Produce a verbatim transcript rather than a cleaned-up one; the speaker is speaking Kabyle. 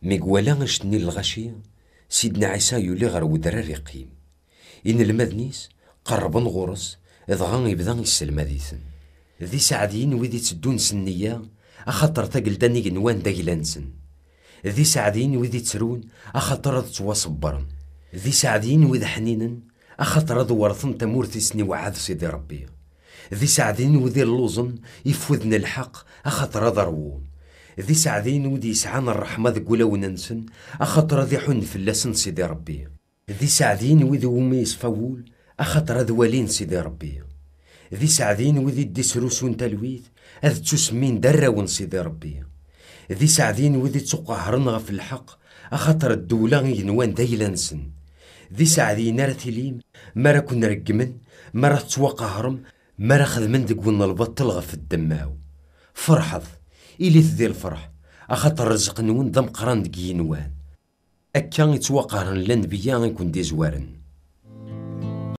Mi iwala annect-nni n lɣaci, Sidna Ɛisa yuli ɣer wedrar iqqim. Inelmaden-is qerrben ɣur-s, dɣa ibda yesselmad-iten. D iseɛdiyen wid itteddun s nniya, axaṭer tagelda n igenwan d agla-nsen. D iseɛdiyen wid ittrun, axaṭer ad ttwaṣebbren. D iseɛdiyen wid ḥninen, axaṭer ad werten tamurt i sen-iwɛed Sidi Ṛebbi. D iseɛdiyen wid illuẓen ifuden lḥeqq, axaṭer ad ṛwun. D iseɛdiyen wid yesɛan ṛṛeḥma deg wulawen-nsen, axaṭer ad iḥunn fell-asen Sidi Ṛebbi. D iseɛdiyen wid iwumi yeṣfa wul, axaṭer ad walin Sidi Ṛebbi. D iseɛdiyen wid i d-isrusun talwit, ad ttusemmin d arraw n Sidi Ṛebbi. D iseɛdiyen wid ittuqahren ɣef lḥeqq, axaṭer ddewla igenwan d ayla-nsen. D iseɛdiyen ara tilim, mi ara ken-reggmen, mi ara tettwaqahrem, mi ara xedmen deg-wen lbaṭel ɣef ddemma-w. Ferḥet, ilit di lferḥ, axaṭer ṛṛezq-nwen d ameqqran deg yigenwan. Akka i ttwaqahren lanbeyya i ken-d-izwaren.